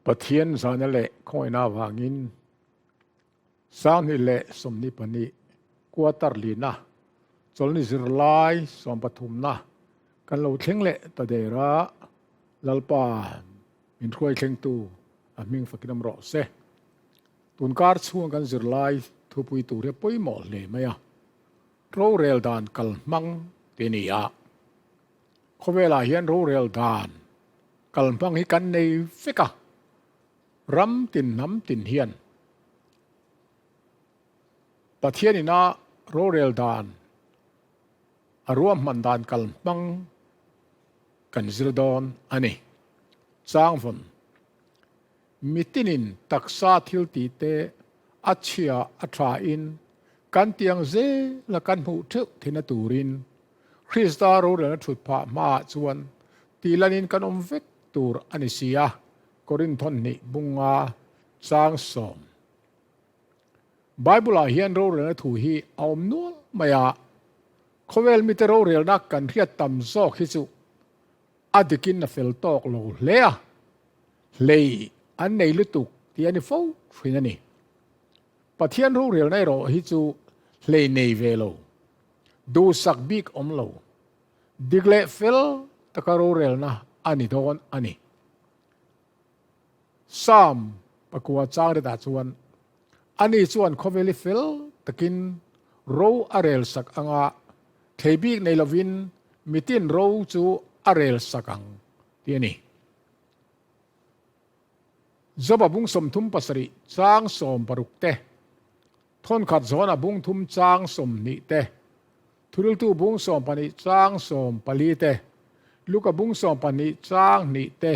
Pathian zahna leh khawngaihna avangin 2022 quarter lina chawlhni zirlai sawmpathumna kan lo thleng leh ta der a, Lalpa min hruai thlengtu a hming fakin awm rawh se. Tunkar chhunga kan zirlai thupui tur hi a pawimawh hle mai a, rorel dan kalhmang ti a ni a. Khawvelah hian rorel dan kalhmang hi kan nei vek a, ram tin hnam tin hian Pathian ina rorel dan a ruahman dan kalhmang kan zir dawn a ni. Changvawn, Mitinin taksa thil tih te a chhia a tha in kan tiang zela kan hmuh theuh theihna turin Krista rorelna thut phah hmaah chuan tihlanin kan awm vek tur a ni si a, Korinthon hnih bunga chang sawm. Bible-ah hian rorelna thu hi a awm nual mai a, khawvel mite rorelna kan hriat tam zawk hi chu a dikin a fel tawk lo hle a, hlei an nei lutuk tih a ni fo thin a ni. Pathian rorelna erawh hi chu hlei nei ve lo. Duhsak bik awm lo. Dik leh fel taka rorelna a ni dawn a ni. Psalm pakua chang retah chuan, Ani chuan khawvel hi fel takin ro a rel sak anga, thei bik nei lovin mitin ro chu a rel sak ang, tih a ni. Joba bung 37 chang 60 te. Thawnkhat zawnah bung thum chang 20 te, Thuriltu bung 12 chang 14 te, Luka bung 12 chang 2 te,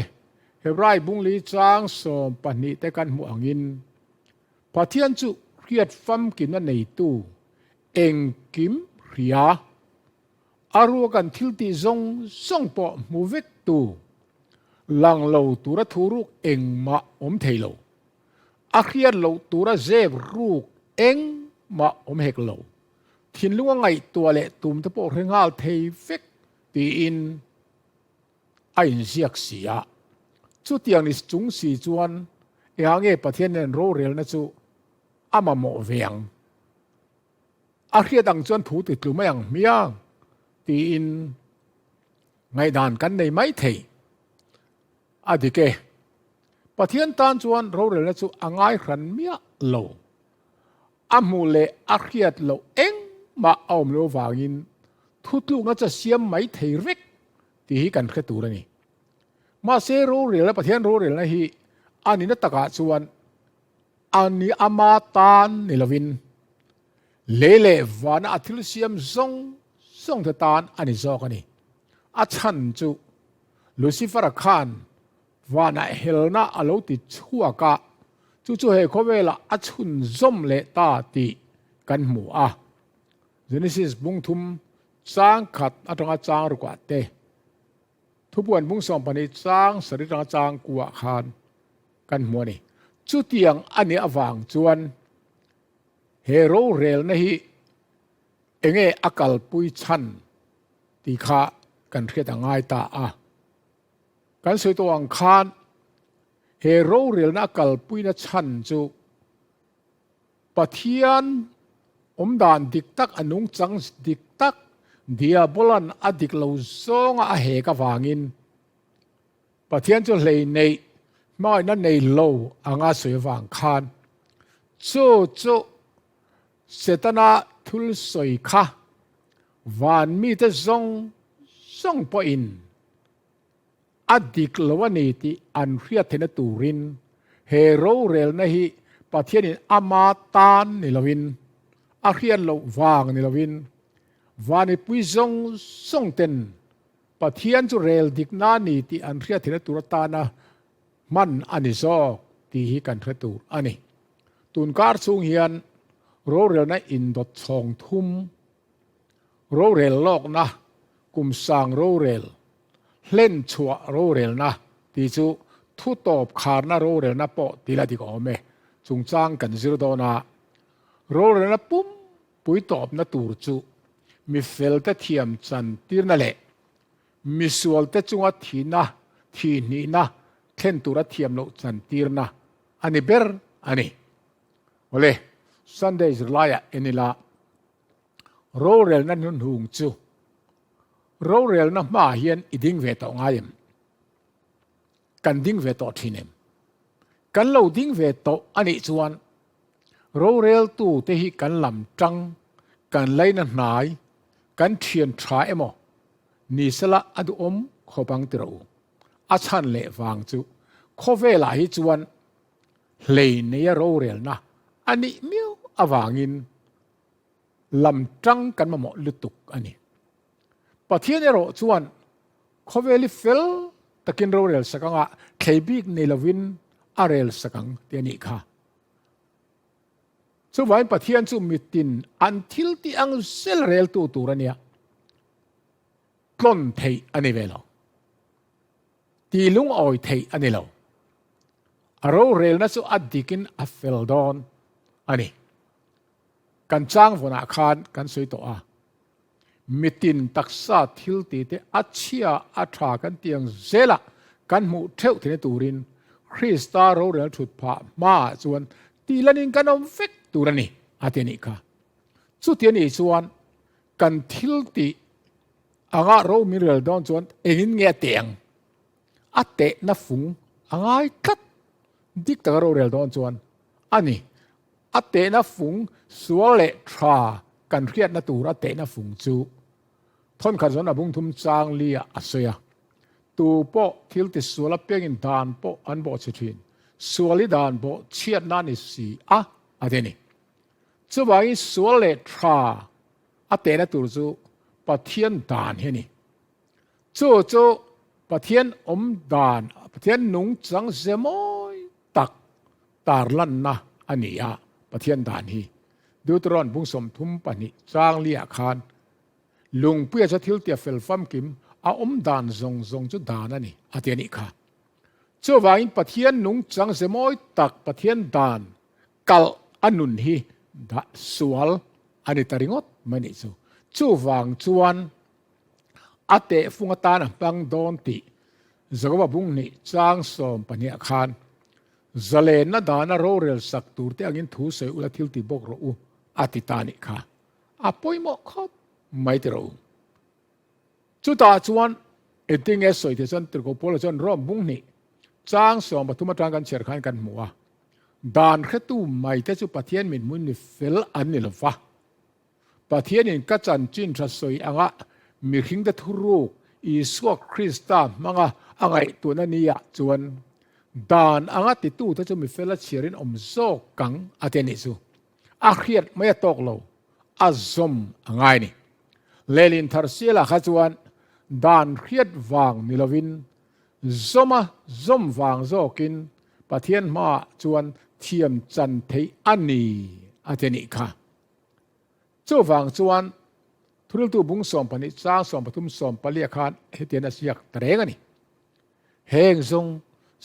Hebrai bung li chang 12 te kan hmuh angin, Pathian chu hriat famkimna neitu engkim hria, a rua kan thiltih zawng zawng pawh hmu vektu, lang lo tura thuruk engmah awm thei lo. A hriat loh tura zep ruk engmah awm hek lo. Thinlung a ngaihtuah leh tum te pawh hre nghal thei vek tiin a inziak si a. Chutiang ni chung si chuan engah nge Pathian nen rorelna chu a mamawh ve ang? A hriat ang chuan thu ti tlu mai ang hmiang tiin ngaihdan kan nei mai thei. A dik e. Pathian tan chuan rorelna chu a ngai hran miah lo. A hmuh leh a hriat loh engmah a awm lo vangin thutlukna chu a siam mai thei vek tih hi kan hre tur a ni. Mahse rorelna, Pathian rorelna hi a nihna takah chuan a ni ama tan ni lovin lei leh vana a thil siam zawng zawngte tan a ni zawk a ni. A chhan chu Lucifer-a khan vanah helna a lo ti chhuak a, chu chu he khawvelah a chhunzawm leh ta tih kan hmu a. Genesis bung thum chang khat atanga chang rukah te, Thupuan bung 12 chang sarih atanga chang kuah khan kan hmu a ni. Chutiang a nih avang chuan he rorelna hi enge a kalpui chhan tih kha kan hriat a ngai ta a. Kan sawi tawh ang khan he rorelna a kalpuina chhan chu Pathian awmdan dik tak, a nungchang dik tak Diabolan a dik lo zawnga a hek avangin Pathian chu hlei neih hmangaihna nei lo anga sawi avang khan chu chu Setana thul sawi kha van mite zawng zawng pawhin a dik lo a ni tih an hriat theihna turin he rorelna hi Pathianin ama tan ni loin, a hriat loh vang ni loin, van mipui zawng zawng ten Pathian chu rel dikna a ni tih an hriat theihna tur atana hman a ni zawk tih hi kan hre tur a ni. Tunkar chhung hian rorelna indawt chhawng thum, rorel lawkna, kum sang rorel, hlen chhuah rorelna tih chu thu tawp kharna rorelna pawh ti la dik awm e. Chungchang kan zir dawn a, rorelna pum pui tawpna tur chu mi felte thiam chan tirna leh misualte chunga thihna, thihhnihna. thlen tura thiam loh chantirna a ni ber a ni. Awle, Sunday zirlaiah en ila, rorelna hnuhnung chu rorelna hmaah hian i ding ve tawh ngai em? Kan ding ve tawh thin em? Kan lo ding ve tawh a nih chuan roreltute hi kan lam tang, kan laina hnai, kan thian tha emaw ni sela a duhawm khawp ang ti rawh u. A chhan leh vang chu khawvelah hi chuan hlei neia rorelna a nih miau avangin lam tang kan mamawh lutuk a ni. Pathian erawh chuan khawvel hi fel takin rorel sak anga thlei bik nei lovin a rel sak ang tih a nih kha. Chuvangin Pathian chu mitin an thil tih ang zel reltu tur a nia. Tlawn theih a ni ve lo. Ti lungawi theih a ni lo. A rorelna chu a dikin a fel dawn a ni. Kan chang vawnah khan kan sawi tawh a, mitin taksa thil ti te a chhia a tha kan ti ang zela kan hmuh theuh theihna turin Krista rorelna thut phah hmaah chuan tihlanin kan awm vek tur a ni a ti a nih kha. Chuti a nih chuan kan thil tih anga ro min rel dawn chuan engin nge a teh ang? A tehna fung a ngai tlat. Dik taka rorel dawn chuan a ni. A tehna fung sual leh tha kan hriatna tur a tehna fung chu thawnkhat zawn a bung thum chang li ah a sawi a. Tu pawh thil ti sual apiangin dan pawh an bawhchhe thin. Sual hi dan bawh chhiatna a ni si a, a ti a ni. Chuvangin sual leh tha a tehna tur chu Pathian dan hi a ni. Chu chu Pathian awm dan, Pathian nungchang ze mawi tak tarlanna a ni a, Pathian dan hi. Deuteron bung 32 chang liah khan lungpuia chu thil tia fel famkim a awm dan zawng zawng chu dan a ni a ti a nih kha. Chuvangin Pathian nungchang ze mawi tak Pathian dan kalh a nun hi dah sual a ni ta ringawt mai nih chu. Chuvang chuan a tehfung atan a hmang dawn tih Jakoba bung hnih chang 12 ah khan zalenna dana rorel sak tur te angin thu sawi ula thil ti bawk rawh u a ti ta nih kha. A pawimawh khawp mai ti rawh u. Chutah chuan engtin nge sawi thei chuan Tirhkoh Paula chuan Rome bung hnih chang 13 atang kan chhiar khan kan hmu a. Dan hretu mai te chu Pathian mithmuin mi fel an ni lova. Pathianin ka chanchin tha sawi anga mihringte thuruk Isua Krista hmanga a ngaihtuahna nia chuan dan anga titute chu mi fel a chhiarin awm zawk ang a ti a nih chu. A hriat mai a tawk lo, a zawm a ngai ni. Lehlin thar sialah kha chuan dan hriat vang ni lovin zawma zawm vang zawkin Pathian hmaah chuan thiam chan theih a ni a ti a nih kha. Chuvang chuan thuriltu bung 12 chang 13 14 khan hetian a ziak ta reng a ni. Heng zawng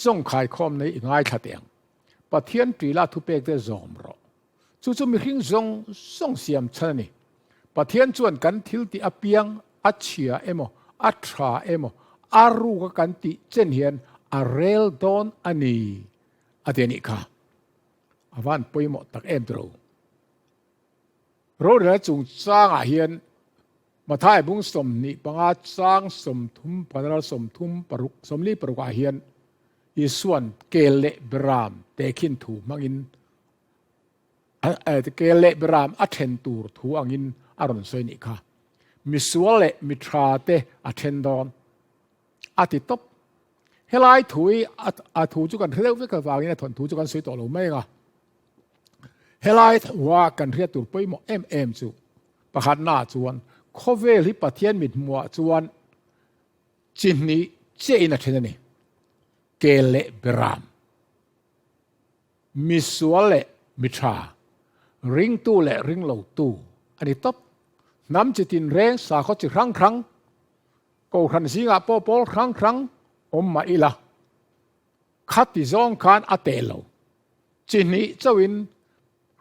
zawng khaikhawm nei i ngaithla teh ang. Pathian tila thupek te zawm rawh. Chu chu mihring zawng zawng siam chhan a ni. Pathian chuan kan thil tih apiang a chhia emaw a tha emaw a ruka kan tih chen hian a rel dawn a ni a ti a nih kha. A van pawimawh tak em tiro. Rorel chungchangah hian Mathai bung 25 chang 30 panral 36 46 ah hian Isuan kel leh beram tehkhin thu hmangin kel leh beram a then tur thu angin a rawn sawi nih kha. Misual leh mi tha te a then dawn a ti tawp. Helai thu hi a thu chu kan hre deuh vek avangin a thawn thu chu kan sawi tawh lo mai ang a. Helai thua kan hriat tur pawimawh em em chu pakhatna chuan khawvel hi Pathian mithmuah chuan chi hnih chiahin a then a ni. Kel leh beram, misual leh mi tha, ringtu leh ringlotu a ni tawp. Hnam chi tinreng sakhaw chi hrang hrang, kohhran zingah pawh pawl hrang hrang awm mah ila khati zawng khan a teh lo. Chi hnih chauhin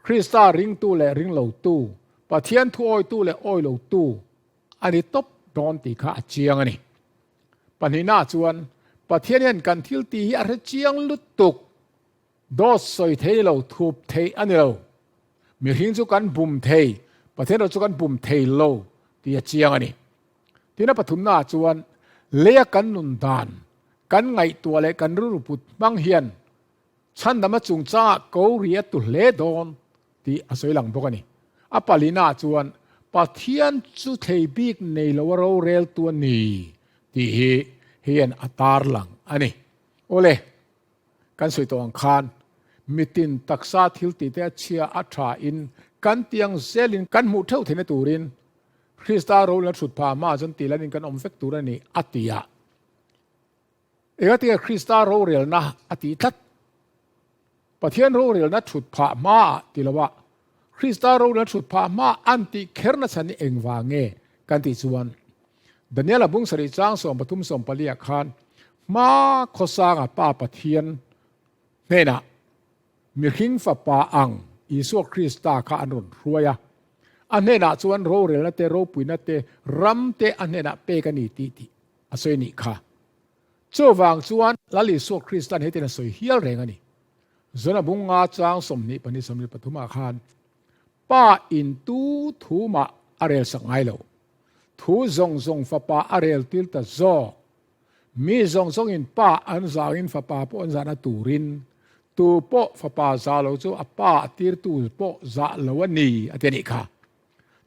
Krista ringtu leh ringlotu, Pathian thu awitu leh awilotu a ni tawp dawn tih kha a chiang a ni. Pahnihna chuan Pathian hian kan thil tih hi a hre chiang lutuk. Dawt sawi thei lo, thup thei a ni lo. Mihring chu kan bum thei, Pathian erawh chu kan bum thei lo tih a chiang a ni. Tin a pathumnaah chuan leia kan nun dan, kan ngaihtuah leh kan rilru put hmang hian chhandama chungchangah ko ri a tu hle dawn tih a sawi lang bawk a ni. A palinaah chuan Pathian chu thlei bik nei lo a roreltu a ni tih hi hian a tarlang a ni. Awle, kan sawi tawh ang khan mitin taksa thil tihte a chhia a tha in kan tiang zelin kan hmuh theuh theihna turin Krista rorelna thut phah hmaah chuan tih lanin kan awm vek tur a ni a ti a. Engati nge Krista rorelna a tih tlat? Pathian rorelna thut phah hmaah ti loah Krista rorelna thut phah hmaah an tih kher nachhan hi engvang nge kan tih chuan Daniela bung sarih chang 13 14 ah khan hma khawsanga Pa Pathian hnenah mihring fapa ang Isua Krista kha an rawn hruai a, a hnenah chuan rorelna te ropuina te ram te a hnenah pek a ni tih tih a sawi nih kha. Chuvang chuan Lal Isua Kristan hetin a sawi hial reng a ni. Zona bung nga chang 20 2 23 ah khan, Pa in tu thu mah a rel sak ngai lo. Thu zawng zawng fapa a rel tir ta zawk. Mi zawng zawng in pa an zangin fapa pawh an zahna turin, tu pawh fapa zah lo chu a pa a tirtu pawh zah lo a ni a ti a nih kha.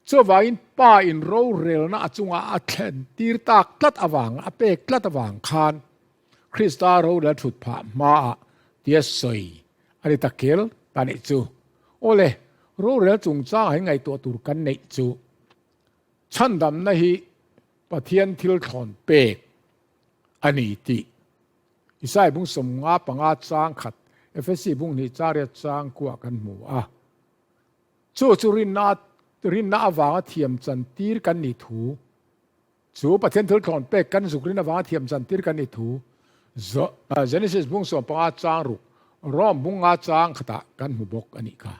Chuvangin pa in rorelna a chungah a thlen tir tak tlat avang, a pek tlat avang khan Krista rorel thut phah hmaah tia sawi a ni ta kel ta nih chu. Awle, rorel chungchangah hi ngaihtuah tur kan neih chu chhandamna hi Pathian thil thlawn pek a ni tih Isai bung 55 chang khat, Efesi bung hnih chariat chang kuah kan hmu a. Chu chu rinna rinna avanga thiam chan tir kan nih thu, chu Pathian thil thlawn pek kan zuk rin avanga thiam chan tir kan nih thu Genesis bung 15 chang ruk, Rome bung nga chang khatah kan hmu bawk a nih kha.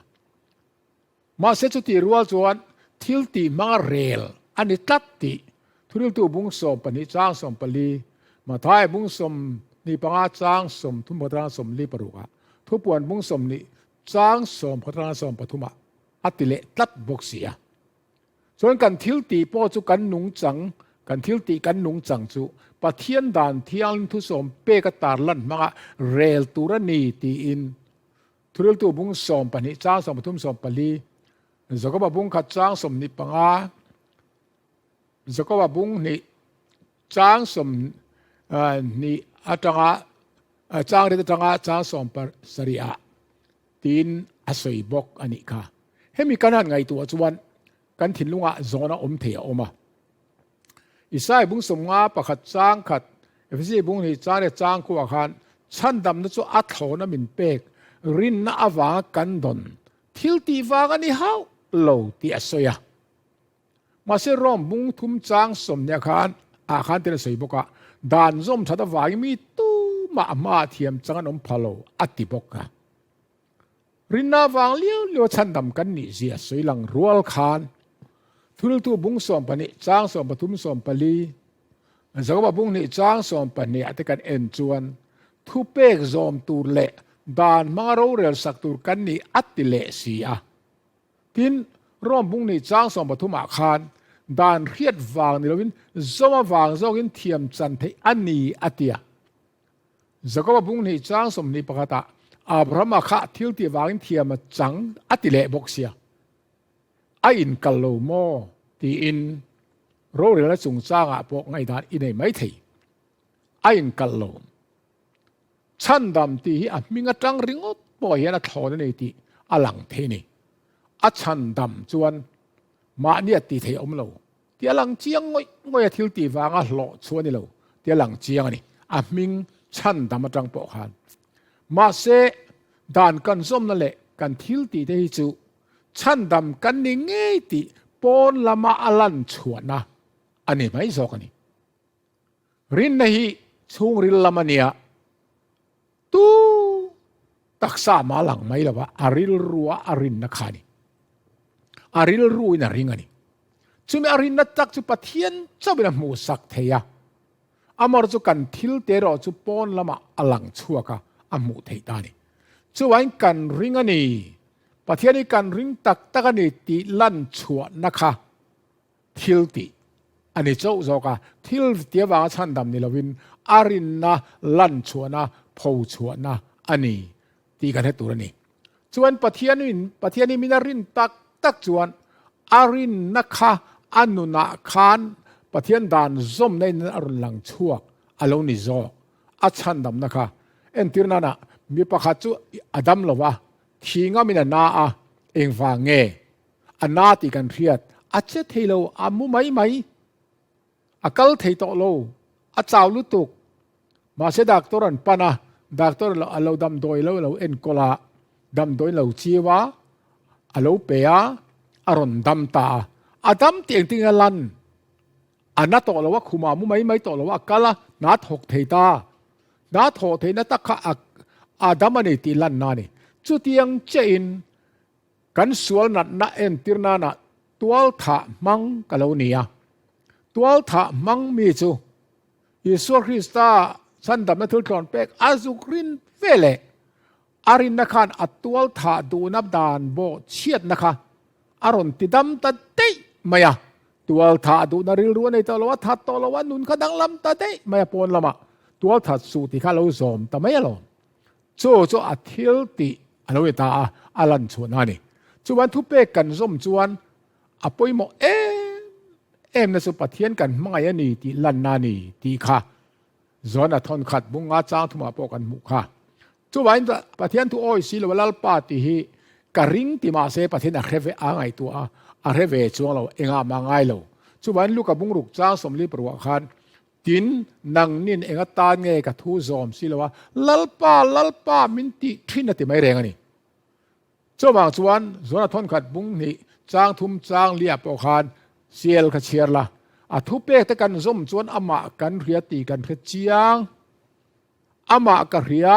Mahse chutih rual chuan thil tih hmanga rel a ni tlat tih Thuriltu bung 12 chang 14, Mathai bung 25 chang 30 chang 46 ah Thupuan bung 20 Chang sawm khatanga 13 ah a ti leh tlat bawk si a. Chuan kan thil tih pawh chu kan nungchang, kan thil tih kan nungchang chu Pathian dan thianghlim thusawm pek a tarlan hmanga rel tur a ni tiin Thuriltu bung 12 chang 13 14, Jakoba bung khat chang 25, Jakoba bung hnih chang 20 atanga chang rit atanga chang 17 ah tiin a sawi bawk a nih kha. Hemi kan han ngaihtuah chuan kan thinlungah zawhna awm thei a awm a. Isai bung 51 chang khat, Efesi bung hnih chang leh chang khuah khan chhandamna chu a thlawna min pek rinna avanga kan dawn thil tih vang a ni hauh lo tih a sawi a. Mahse Rome bung thum chang 20 khan ah khan tel a sawi bawk a, dan zawm that avangin mi tumah a hmaah thiam chang an awm pha lo a ti bawk a. Rinna vang liau liau a chhandam kan nih zia sawi lang rual khan Thultu bung 12 chang 13 14, Jakoba bung hnih chang 12 ah te kan en chuan thupek zawm tur leh dan hmanga rorel sak tur kan nih a ti leh si a. Tin, Rome bung hnih chang 13 ah khan dan hriat vang ni loin zawm avang zawkin thiam chan theih a ni a ti a. Jakoba bung hnih chang 21 ah Abrahama kha thil tih vangin thiam a chang a ti leh bawk sia. A inkal lo maw tiin rorelna chungchangah pawh ngaihdan i nei mai thei. A inkal lo. Chhandam tih hi a hming atang ringawt pawh hian a thlawn a ni tih a lang thei a ni. A chhandam chuan mahni a tih theih a awm lo tih a lang chiang ngawih ngawih a, thil tih vanga hlawh chu a ni lo tih a lang chiang a ni, a hming chhandam atang pawh khan. Mahse, dan kan zawmna leh kan thil tih te hi chu chhandam kan ni ngei tih pawn lama a lan chhuahna a ni mai zawk a ni. Rinna hi chhungril lam a nia, tu taksa mah lang mai lo a, a rilrua a rinna kha a ni. A rilruin a ring a ni. Chumi a rinna tak chu Pathian chauhin a hmuhsak thei a. Amaherawhchu kan thil te erawh chu pawn lamah a lang chhuak a, a hmuh theih ta a ni. Chuvain kan ring a ni, Pathian hi kan ring tak tak a ni tih lan chhuahna kha thil tih a ni chauh zawk a, thil ti avanga chhandam ni lovin a rinna lan chhuahna, pho chhuahna a ni tih kan hre tur a ni. Chuan Pathianin Pathian hi min a rin tak tak chuan a rinna kha a nunah khan Pathian dan zawmna in a rawn lang chhuak a lo ni zawk. A chhandamna kha entir nana mi pakhat chu a dam lo va, thi ngamin a na a, engvang nge a na tih kan hriat a che thei lo, a mu mai mai. A kal thei tawh lo, a chau lutuk. Mahse doctor an pan a, doctor a lo damdawi lo lo enkawl a, damdawiin lo chiu a, a lo pe a, a rawn dam ta a. A dam tih engtin a lan? A na tawh lo a, khumah a mu mai mai tawh lo a, a kal a, hna a thawk thei ta. Hna a thawh theihna tak kha a a dam a ni tih lanna a ni. Chutiang chiahin Kan sual natna entir nana tualthah hmang ka lo ni a. Tualthah hmang mi chu Isua Krista chhandamna thil tlawn pek a zuk rin ve leh a rinna khan a tualthah duhna dan bawh chhiatna kha a rawn ti dam ta daih mai a. Tualthah duhna rilru a nei tawh lo a, that tawh lo a, nun kha danglam ta daih mai a pawn lamah tualthat suh tih kha a lo zawm ta mai alawm. Chu chu a thil tih a lo ni ta a, a lan chhuahna a ni. Chuan thupek kan zawm chuan a pawimawh em em na chu Pathian kan hmangaih a ni tih lanna a ni tih kha John-a thawnkhat bunga chang thumah pawh kan hmuh kha. Chuvain Pathian thu awi si lo a Lalpa tih hi ka ring ti mah se Pathian a hre ve a ngaihtuah a, a hre ve chuang lo, engah mah ngai lo. Chuvain Luka bungruk chang 40 paruah khan Tin, nangnin eng atan nge ka thu zawm si lo a, Lalpa, Lalpa min tih thin a ti mai reng a ni. Chuvang chuan Zona thawnkhat bung hnih chang thum chang liah pawh khan sial kha chhiar la, a thupek te kan zawm chuan amah kan hria tih kan hre chiang. Amah ka hria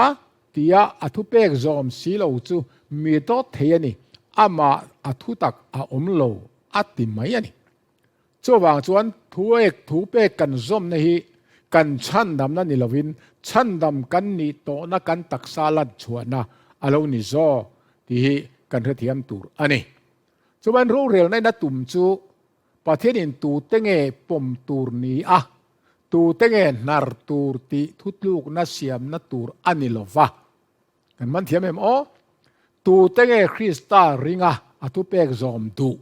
tia a thupek zawm si lo chu mi dawt thei a ni, amah a thutak a awm lo a ti mai a ni. Chuvang chuan thuek thu pek kan zawmna hi kan chhandamna ni lovin chhandam kan nih tawhna kan taksa lan chhuahna a lo ni zawk tih hi kan hrethiam tur a ni. Chuan rorelna in a tum chu Pathianin tute nge pawm tur ni a, tute nge hnar tur tih thutlukna siamna tur a ni lova. Kan man thiam em aw? Tute nge Krista ringa a thupek zawm duh?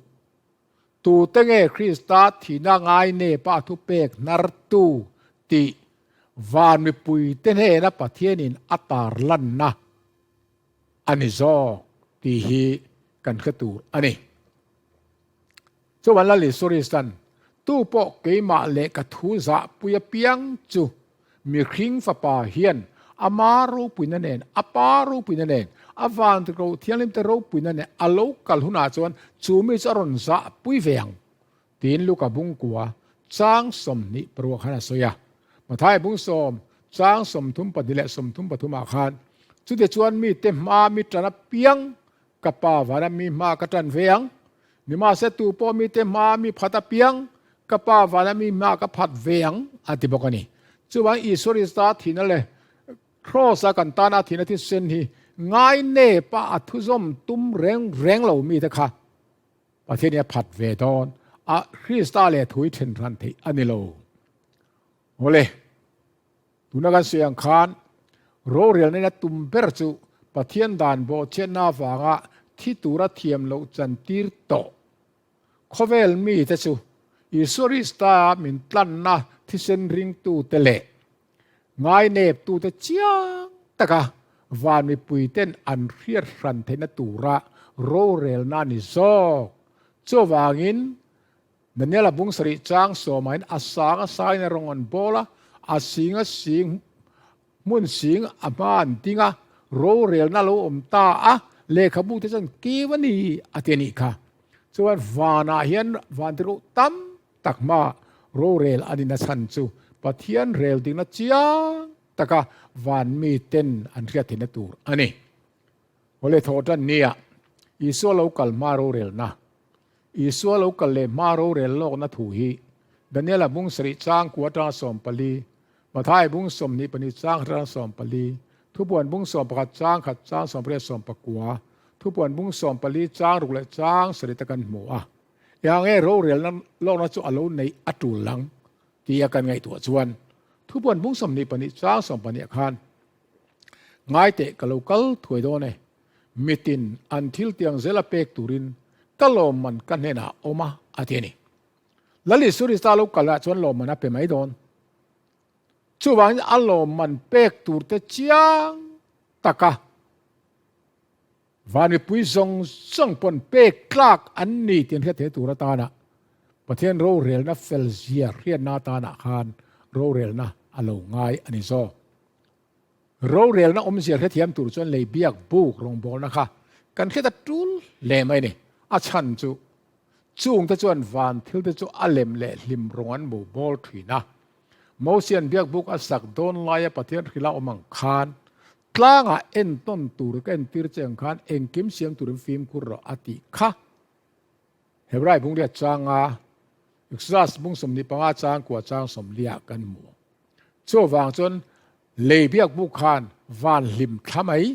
Tute nge Krista thihna ngai nepa a thupek hnartu tih van mipuite hnena Pathianin a tarlanna a ni zawk tih hi kan hre tur a ni. Chuan Lal Isua Kristan, Tu pawh keimah leh ka thu zahpui apiang chu Mihring Fapa hian Ama ropuina nen, a Pa ropuina nen, a Vantirhkoh Thianghlimte ropuina nen a lo kal hunah chuan chu mi chu a rawn zahpui ve ang, tiin Luka bungkua chang 20 paruah khan a sawi a. Matthai bung sawm chang 32 leh 33 ah khan, Chutichuan mite hmaa mi tan apiang Ka pa vana mi hma ka tan ve ang. Nimahse tu pawh mite hmaa mi phat apiang, ka pa vana mi hma ka phat ve ang, a ti bawk a ni. Chuvang Isua Krista thihna leh Kraws-a kan tana a thihna thisen hi ngai nepa a thuzawm tum reng reng lo mite kha Pathianin a phat ve dawn a, Krista leh thu hi then hran theih a ni lo. Awle. Tuna kan sawi ang khan rorelna in a tum ber chu Pathian dan bawhchhiatna avanga thi tura thiam loh chantir tawh. Khawvel mite chu Isua Krista min tlanna thisen ringtute leh ngaineptute chiang taka van mipuiten an hriat hran theihna tura rorelna a ni zawk. Chuvangin Daniela bung sarih chang sawmain a sang a sain a rawng an bawl a, a sing a sing hmun sing a hma an ding a, rorelna a lo awm ta a, lehkhabu te chuan kiu a ni a ti a nih kha. Chuan vanah hian van tirh tam tak hma rorel a nihna chhan chu Pathian rel dikna chiang taka van miten an hriat theihna tur a ni. Awle thawh tan nia Isua lo kal hma rorelna Isua lo kal leh hma rorel lawkna thu hi Daniela bung sarih chang kua atanga 14, Mathai bung 24 chang khat 14, Thupuan bung 11 chang khat chang 18 19, Thupuan bung 14 chang ruk leh chang sarih te kan hmu a. Eng nge rorelna lawkna chu a lo neih a tul lang tia kan ngaihtuah chuan Thupuan bung 24 chang 12 ah khan Ngaiteh ka lo kal thuai dawn e, mitin an thil tiang zela pek turin ka lawmman ka hnenah a awm a, a ti a ni. Lal Isu Krista lo kal ah chuan lawmman a pe mai dawn. Chuvangin a lawmman pek tur te chiang taka van mipui zawng zawng pawn pek tlak an ni tih an hriat theih tur atana Pathian rorelna fel zia hriatna atanah khan rorelna a lo ngai a ni zawk. Rorelna awmzia hrethiam tur chuan lei biak buk rawngbawlna kha kan hriat a tul hle mai a ni. A chhan chu chungte chuan van thilte chu a lem leh hlim rawng an mu bawl thin a. Mosian biak buk a sak dawn laia Pathian hrila awm ang khan tlangah entawn tur ka entir che ang khan engkim siam turin fimkhur rawh a tih kha. Hebrai bungriat changa Exodus bung 25 chang kua chang 40 kan hmu. Chuvang chuan lei biak buk khan van hlim thla mai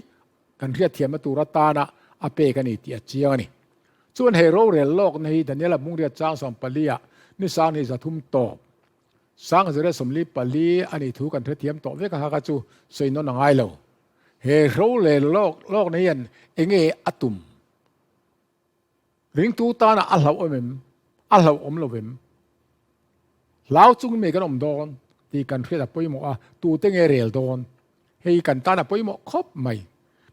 kan hriatthiamna tur atana a pek a ni tih a chiang a ni. Chuan hei rorel lawkna hi Daniela bungriat chang 14 ah ni sang hi 300 tawp sang 144 a nih thu kan hrethiam tawh vek a kha chu sawi nawn a ngai lo. He rorel lawkna hian enge a tum? Ringtu tana a hlauh awm em? A hlauh awm lo em? Hlau chung mi kan awm dawn tih kan hriat a pawimawh a, tute nge rel dawn? Hei kan tan a pawimawh khawp mai.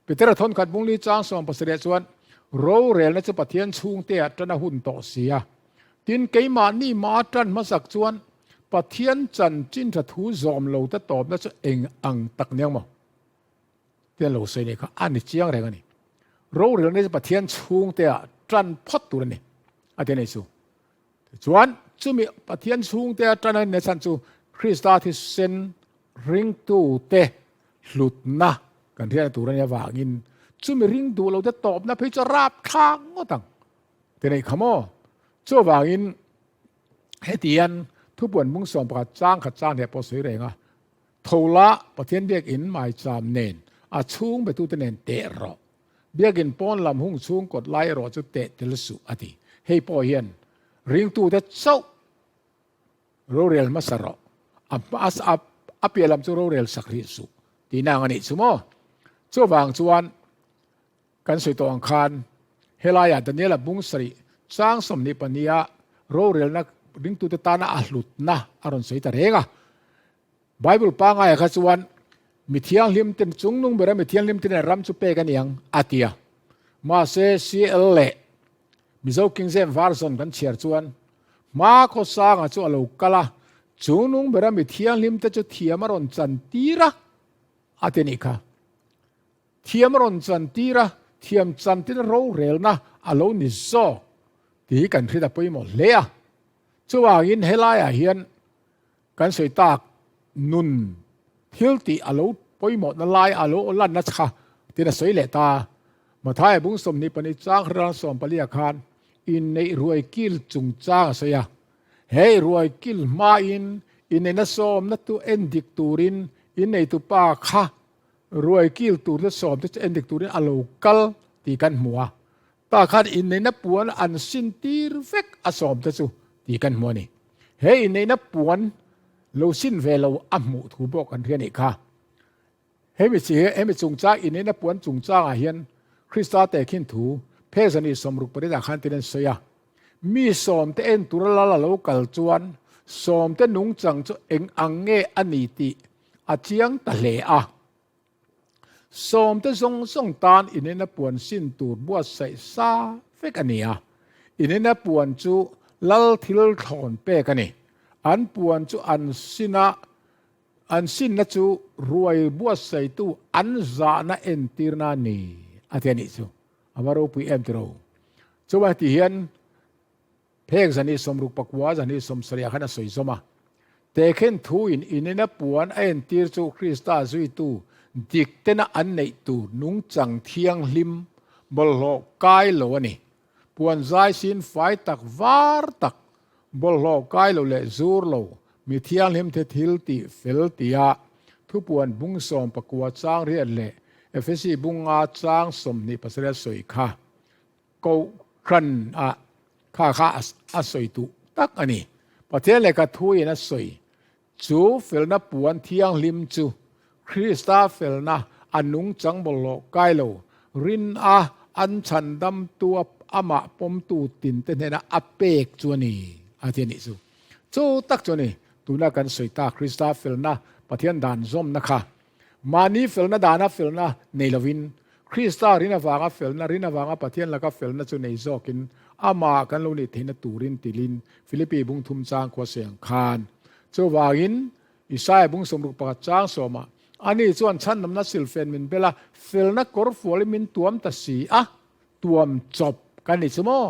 Petera thawnkhat bungli chang 17 chuan, Rorelna chu Pathian chhungte ah tan a hun tawh si a. Tin, keimahni mah tan hmasak chuan Pathian chanchin tha thu zawm lo te tawpna chu eng ang tak nia maw? Te an lo sawi nih kha a ni chiang reng a ni. Rorelna chu Pathian chhungte ah tan phawt tur a ni a ti a ni chu. Tichuan chumi Pathian chhungte a tan a ni chhan chu Krista thisen ringtute hlutna kan hriatna tur a nih avangin chumi ring duh lo te tawpna phei chu a rapthlak ngawt ang ti neih kha maw. Chuvangin hetiang thupuan bung 11 chang khat chang heh pawh sawi reng a. Tho la, Pathian biakinn maicham nen a chhung betute nen teh rawh. Biakinn pawn lam hung chhung kawt lai erawh chu teh tel suh, a ti. Hei pawh hian ringtute chauh rorel hmasa rawh, a a piah lam chu rorel sak rih suh tihna ang a nih chu maw? Chuvang chuan kan sawi tawh ang khan helaiah Daniela bung sarih chang 24 a rorelna ringtute tana a hlutna a rawn sawi ta reng a. Bible pangaia kha chuan mi thianghlim ten chung nung bera mi thianghlim ten ram chu pek a ni ang a ti a. Mahse CL leh Mizo King James Version kan chhiar chuan hma khawsanga chu a lo kal a, chung nung bera mi thianghlim te chu thiam a rawn chan tir a a ti nih kha. Thiam a rawn chan tir a, thiam chan tir rorelna a lo ni zawk tih hi kan hriat a pawimawh hle a. Chuvangin helaiah hian Kan sawi tak nun thil tih a lo pawimawhna lai a lo lanna chha tiin a sawi leh ta. Mathaia bung 24 chang ran 14 ah khan inneih ruai kil chungchang a sawi a. Hei ruai kil hmain inneihna sawmna tu en dik turin inneitu pa kha ruai kil tur te sawm te chu en dik turin a lo kal tih kan hmu a. Tah khan inneihna puan an sin tir vek a sawm te chu tih kan hmu a ni. He inneihna puan lo sin ve lo a hmuh thu pawh kan hria nih kha. Hemi chi hemi chungchang inneihna puan chungchangah hian Krista tehkhin thu phezani 68 ah khan tin an sawi a. Mi sawmte en tura lal a lo kal chuan sawmte nungchang chu eng ang nge a ni tih a chiang ta hle a. Sawmte zawng zawng tan inena puan sin tur buatsaih sa vek a ni a. Inena puan chu lal thil thlawn pek a ni. An puan chu an sina an sinna chu ruai buatsaihtu an zahna entirna a ni a ti a nih chu. A va ropui em tiro. Chuan heti hian Phek 69 70 ah khan a sawi zawm a. Tehkhen thuin inena puan a entir chu Krista zuitu dik tena an neih tur nungchang thianghlim bawlhhlawh kai lo a ni. Puan zai sin fai tak var tak, bawlhhlawh kai lo leh zur lo. Mi thianghlimte thil tih fel tia thupuan bung 19 chang riat leh Efesi bung nga chang 27 a sawi kha Kohhran ah kha kha a sawi duh tak a ni. Pathian lehkha thuin a sawi chu felna puan thianghlim chu Krista felna a nungchang bawlhhlawh kai lo rin a an chhandamtu amah pawmtu tinte hnena a pek chu a ni a ti a nih chu. Chu tak chu a ni tuna kan sawi ta Krista felna Pathian dan zawmna kha Mahni felna dana felna nei lovin, Krista rin avanga felna, rin avanga Pathian laka felna chu nei zawkin amah kan lo nih theihna turin tilin Philippi bung thum chang khua sawi ang khan. Chuvangin, Isaia bung 61 chang sawmah, Ani chuan chhandamna silfen min bel a, felna kawr fualin min tuam ta si a, tuam chawp kan ni chu maw?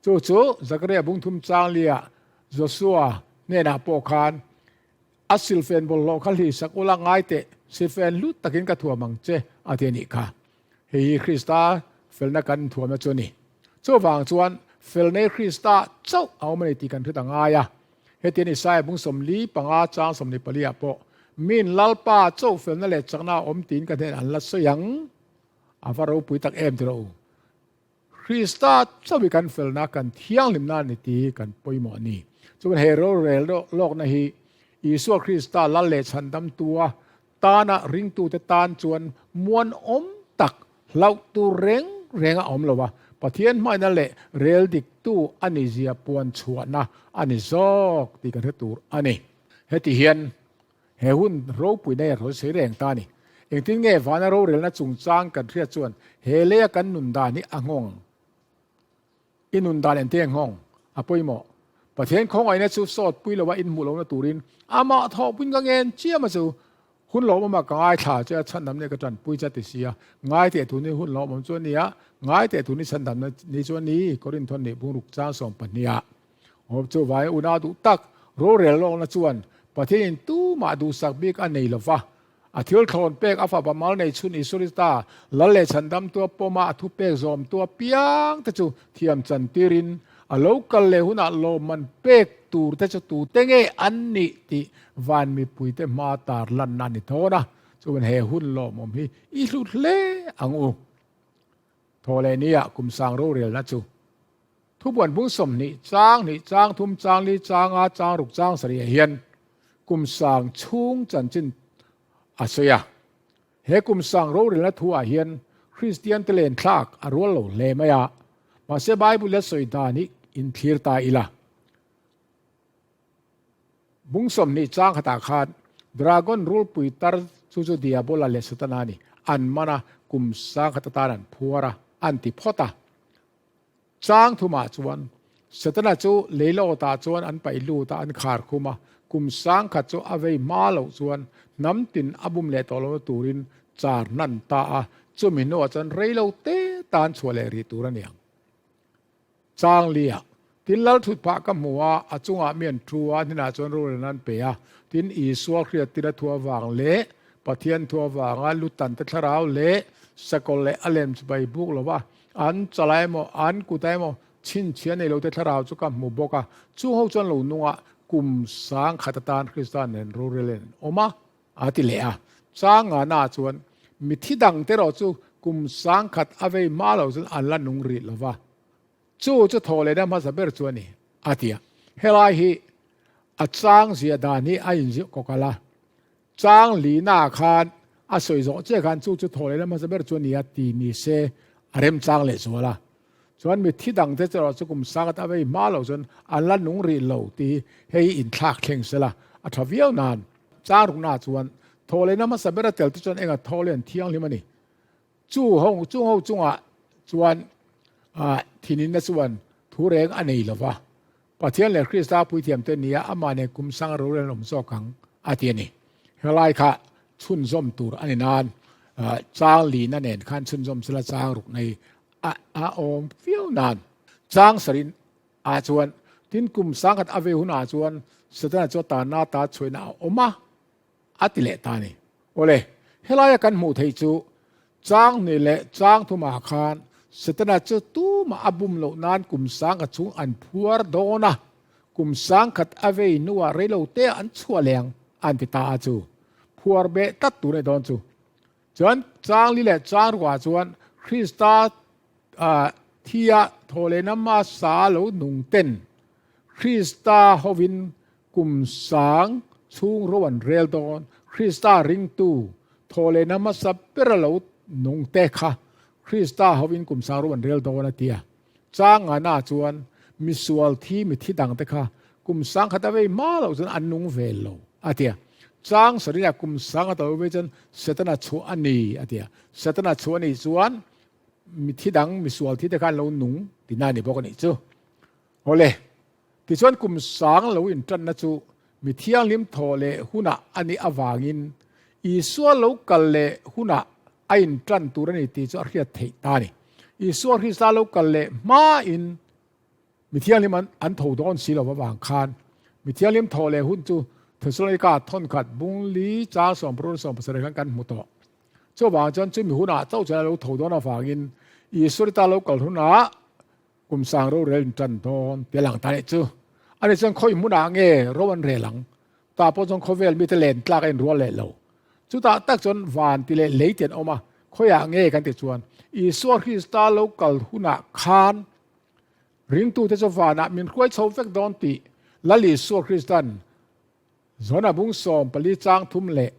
Chu chu Zakaria bung thum chang liah Joshua hnenah pawh khan, A silfen bawlhhlawh kha hli sak ula ngai teh, silfen hlut takin ka thuam ang che, a ti a nih kha. Hei hi Krista felna kan thuamna chu a ni. Chuvang chuan felnei Krista chauh a awm a ni tih kan hre ta ngai a. Hetiang Isaia bung 45 chang 24 ah pawh, Min Lalpa chauh felna leh chakna a awm tiin ka hnen an la sawi ang. A va ropui tak em tiraw u. Krista chauh hi kan felna, kan thianghlimna a ni tih hi kan pawimawh a ni. Chuan he rorel lawkna hi Isua Krista lal leh chhandamtua tana ringtute tan chuan muanawm tak hlauh tur reng reng a awm lo a, Pathian hmaina leh rel diktu a ni zia puan chhuahna a ni zawk tih kan hre tur a ni. Heti hian He hun ropui nei a rawn sawi reng ta a ni. Engtin nge vana rorelna chungchang kan hriat chuan he leia kan nun dan hi a nghawng? I nun dan engtin nge nghawng? A pawimawh. Pathian khawngaihna chu sawt pui loa inhmuh lohna turin amah thawhpuiin ka ngen chiam a chu. Hun lawmawmah ka ngaithla che a, chhandam nia ka tanpui che a ti si a. Ngai teh tun hi hun lawmawm chu a ni a, ngai teh tun hi chhandamna ni chu a ni, Korinthon nih bungruk chang 12 ah. Awm chu vai una duh tak rorel lawkna chuan Pathianin tumah duhsak bik a nei lova, a thil thlawn pek a fapa mal nei chhun Isua Krista lal leh chhandamtua pawma a thupek zawmtua piang te chu thiam chan tirin a lo kal leh hunah lawmman pek tur te chu tute nge an nih tih van mipuite hma tar lanna a ni thawn a, chuan he hun lawmawm hi i hlut hle ang u. Thaw leh nia kum sang rorelna chu Thubuan bung 20 chang hnih chang thum chang li chang a chang ruk chang sarih ah hian kum sang chhung chanchin a sawi a. He kum sang rorelna thu ah hian Kristian te len thlak a rual lo hle mai a, mahse Bible a sawi dan hi inthlir ta ila. Bung 20 chang khatah khan Dragon rulpui tar chu chu Diabola leh Setana a ni, an man a, kum sang khat atan an phuar a, an ti phawt a. Chang thumah chuan Setana chu leilawtah chuan an paih lut a, an khar khum a, kum sang khat chu a vei hma loh chuan hnam tin a bum leh tawh lohna turin char hnan ta a, chumi hnuah chuan reilo te tan chhuah leh rih tur a ni ang. Chang lia, tin lal thut phah ka hmu a, a chungah mi an thu a, hnenah chuan rorelna an pe a, tin Isua hriattir a thu avang leh Pathian thu avanga lutan te thlarau leh sakawlh leh a lem chu bai buk lo va, an chala emaw an kuta emaw chhinchhia nei lo te thlarau chu ka hmu bawk a, chung ho chuan lo nung a, kum sang khat atan Krista nen rorel in an awm a, a ti leh a. Chang ngana chuan mithi dang te erawh chu kum sang khat a vei hma lo chuan an la nung rih lo va, chu chu thaw lehna hmasa ber chu a ni, a ti a. Helai hi a chang zia dan hi a inziah kawk alh a, Chang lina khan a sawi zawh chiah khan chu chu thaw lehna hmasa ber chu a ni a ti ni se a remchang leh zual a. Chuan mitthi dang te erawh chu kum sang ata vei hma lo chuan an la nung rih lo tih hi hei inthlak thleng sela a tha viau nan. Chang rukna chuan thaw lehna hmasa ber a tel te chuan enga thaw leh an thianghlim a ni. Chu ho chung ho chungah chuan thininna chuan thu reng a nei lo va, Pathian leh Krista puithiamte nia amah nen kum sang rorel an awm zawk ang a ti a ni. Helai kha chhunzawm tur a ni nan chang lina nen khan chhunzawm sela chang ruk nei a awm viau nan chang sarin ah chuan tin kum sangkhat a ve hunah chuan Setana chu a tanna ta chhuaina a awm a. A ti leh ta a ni. Awle, helaia kan hmuh theih chu chang hnih leh chang thumah khan Setana chu tumah a bum loh nan kum sang a chung an phuar dawn a. Kum 10,000 a vei hnuah reilo te an chhuah leh ang an ti ta a chu. Phuar beh tlat tur a ni dawn chu. Chuan chang li leh chang ruah chuan Krista thia thawhlehna hmasa lo nung ten Krista hovin kum sang chhung ro an rel dawn. Krista ringtu thawhlehna hmasa bera lo nung te kha Krista hovin kum sang ro an rel dawn a ti a. Chang ngana chuan misual thi mithi dang te kha kum 10,000 a vei hma loh chuan an nung ve lo a ti a. Chang sarina kum 10,000 a vei chuan Setana chhuah a ni a ti a. Setana chhuah a nih chuan mithi dang misual thi te kha an lo nung tihna a ni bawk a nih chu. Awle, tichuan kum sang lo intanna chu mi thianghlim thawh leh hunah a nih avangin Isua lo kal leh hunah a intan tur a ni tih chu a hriat theih ta a ni. Isua Krista lo kal leh hmain mi thianghlim an tho dawn si lo avang khan mi thianghlim thawh leh hun chu Thesalonika thawnkhat bung li chang 16 17 khan kan hmu tawh. Chuvang chuan chumi hunah chauh chuan a lo tho dawn avangin Isua Krista lo kal hunah Kum sang rorel in tan dawn ti a lang ta nih chu. Ani chuan khawi hmunah nge ro an rel ang? Tah pawh chuan khawvel mite len tlak a inrual leh lo. Chutah tak chuan van ti leh lei ti an awm a, khawiah nge kan ti chuan Isua Krista lo kal hunah khan ringtute chu vanah min hruai chho vek dawn tih Lal Isua Krista'n Zona bung 14 chang 3 leh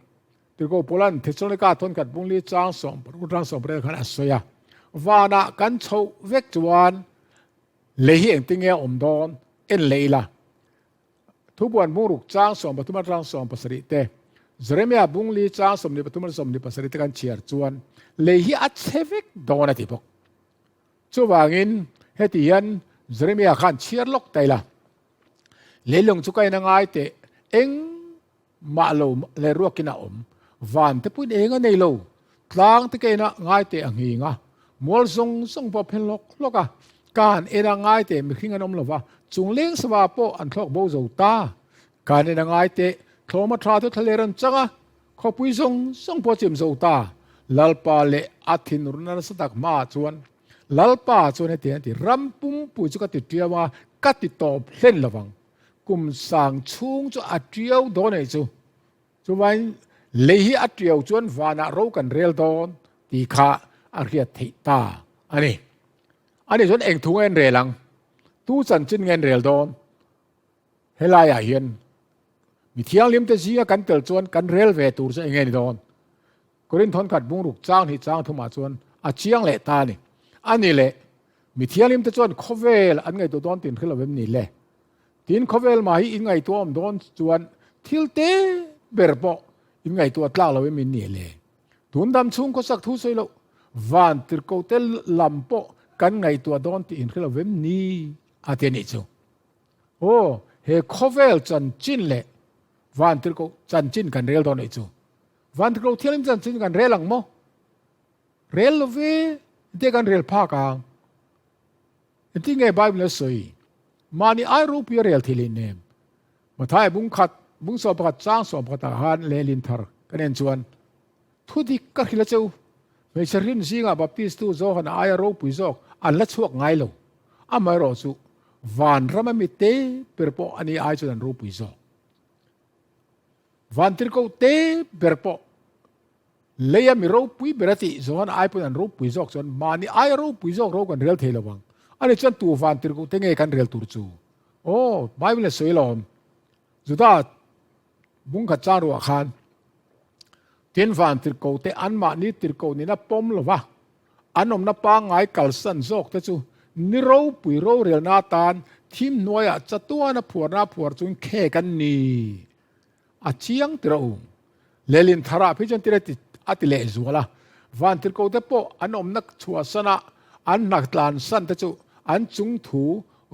Tirhkoh Paula'n Thesalonika thawnkhat bung li chang 16 chang 18 khan a sawi a. Vanah kan chhoh vek chuan lei hi engtin nge a awm dawn en leh ila. Thubuan bung ruk chang 13 atang 17 te, Jeremia bung li chang 23 atang 27 te kan chhiar chuan lei hi a chhe vek dawn a ti bawk. Chuvangin heti hian Jeremia khan chhiar lawk ta ila. Leilung chu ka en a ngai teh eng mah lo leh ruakin a awm. Van te puiin eng a nei lo. Tlang te ka en a ngai teh a nghing a. Mual zawng zawng pawh a phen hlawk hlawk a. Ka han en a ngai teh mihring an awm lo va, chung leng sava pawh an thlawk bo zo ta. Ka han en a ngai teh thlawma tha te thlaler an chang a, khawpui zawng zawng pawh a chim zo ta. Lalpa leh a thinurna nasa tak hmaah chuan Lalpa chuan hetiang a ti, Ram pumpui chu ka ti tiau a, ka ti tawp hlen lo vang. Kum sang chhung chu a tiau dawn anih chu. Chuvain lei hi a tiau chuan vanah ro kan rel dawn tih kha a hriat theih ta a ni. Ani chuan eng thu nge an rel ang? Tu chanchin nge an rel dawn? Helaiah hian mi thianghlim te zinga kan tel chuan kan rel ve tur chu eng nge ni dawn? Korinth thawnkhat bungruk chang hnih chang thumah chuan a chiang leh ta a ni. A ni leh, mi thianghlimte chuan khawvel an ngaihtuah dawn tin hre lo em ni le? Tin, khawvel mah hi in ngaihtuah awm dawn chuan thil te ber pawh in ngaihtuah tlak lo em in ni le? Tun dam chhung khawsak thu sawi loh, van tirhkohte lam pawh kan ngaihtuah dawn tih in hre lo em ni? A ti a nih chu. Aw, he khawvel chanchin leh van tirhkoh chanchin kan rel dawn a nih chu. Vantirhkoh Thianghlim chanchin kan rel ang maw? Rel lo ve, engtin kan rel phak ang? Engtin nge Bible a sawi? Mahni ai ropui a rel thei leh nem. Mathai bung khat, bung 11 chang 11 ah khan lehlin thar kan en chuan thu dik ka hrilh a cheu. Hmeichhe hrin zingah Baptist tu Johan aia ropui zawk an la chhuak ngai lo. Amaherawh chu vanram a mi te ber pawh ani ai chuan an ropui zawk. Vantirhkoh te ber pawh leia mi ropui ber a tih zawng ai pawn an ropui zawk chuan mahni aia ropui zawk ro kan rel thei lo ang. Ani chuan tu vantirhkoh te nge kan rel tur chu? Aw, Bible a sawi lawm. Juda bungkhat chang ruah khan tin vantirhkoh te anmahni tirhkoh nina pawm lova an awmna pangngai kalsan zawk te chu ni ropui rorelna atan thim hnuaiah chatuana phuarna phuar chung khek an ni. A chiang tir a um. Lelin tharah phei chuan tir a ti leh zual a. Vantirhkoh te pawh an awmna chhuahsan a, an hna tlansan te chu an chungthu